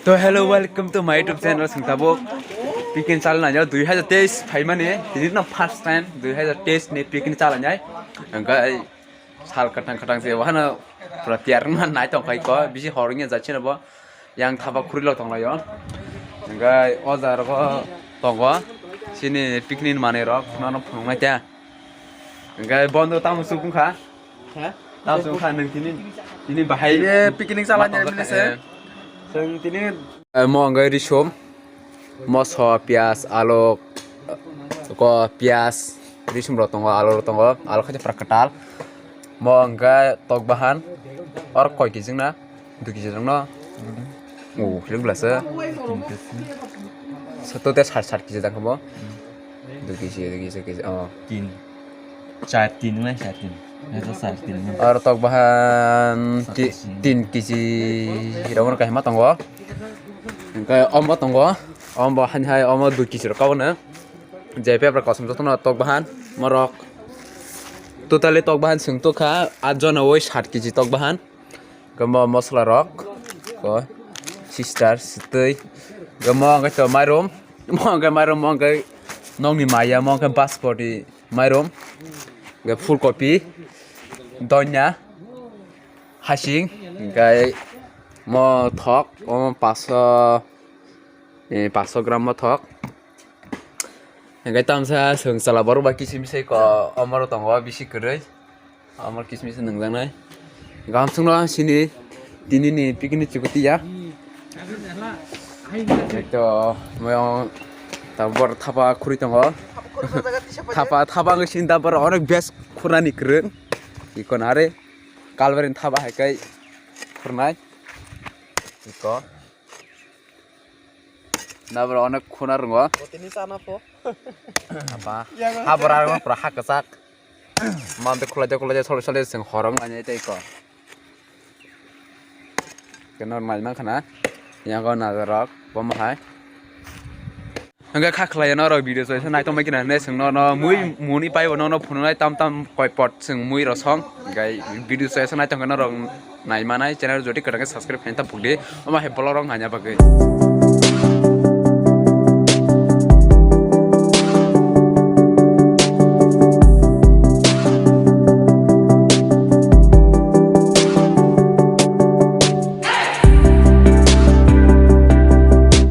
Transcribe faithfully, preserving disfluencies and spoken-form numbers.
To hello, welcome to my YouTube channel. Sing tabuk picnic chalnai yo dui hazar teis phaimani, tini no first time dui hazar teis ni picnic chalnai. Hingkai sal katang katang se wahana pura tiyar ma nai tong khai ko, bisi hor wngya jachina bo yang thapa khuri lo tong lai yo. Hingkai o jaga ro tongo sini picnic manwi rok no no phunuk nai ta. Hingkai bondo tamo sukung kha. Tamo sukung kha nung tini, tini bahai. Ye picnic chalnai ni se. Sing tini. Eh, mo hingkai risom, moso, piyas, alu, ko piyas, risom rok tongo, alu rok tongo, alu khaisa pura kwtal. Mo hingkai tok bahan, or koi kg na, dui kg rok no. Oh, hilik belasa. Satu te sat sat kg jang kamo. Dui kg, dui kg, dui kg, oh. Tin. Char tin nai, char tin. Ito char tin nai. Aro tok bahan ti-, Satu tin kg rok no kahima tongo. Hingke omo tongo. Omo hai hai omo dui kg rok kabo no. Je paper kosom joto no tok bahan morok. Totally tok bahan sung tokha at jona oi sat kg tok bahan. Gama masala rok, ko sister, sitoi, gama hingke to mairum, mo hingke mairum, mo hingke nongni maya, mo hingke baspoti mairum, hingke fulkopi, donya, hasing, hingke mo thok, omo paso, eh, paso gram mo thok. Hingke tamsa sung sala borok bai kisim se ko omoro tongo bisi kwrwi. Amar kismis nungjaknai. Gaham sungno sini tini ni picnic chukutiya. Ekto moyong tabor thapa khuri tongo. Thapa, thapa wngwi sini tabor onek best khurnani kwrwng. Iko nare kalbarin thapa hai kai khurnai. Iko. Nabra onek khuna rwngo. Botini chana pho. Apa? Habra rwngo pura ha kwchak. Mante khulai de khulai de sole sole seng horong ani tei ko. Keno mai mang khana. Yago najarok bom hai. Hingke kha khlai no rok video soisa naitong mai kina ne seng no no mui muni paibo no no phununai tam tam koi pot seng mui rosong. Hingke video soisa naitong no rok nai manai channel jodi kwrang subscribe khaina ta phukdi. Omo hai vlog rok naina bagwi.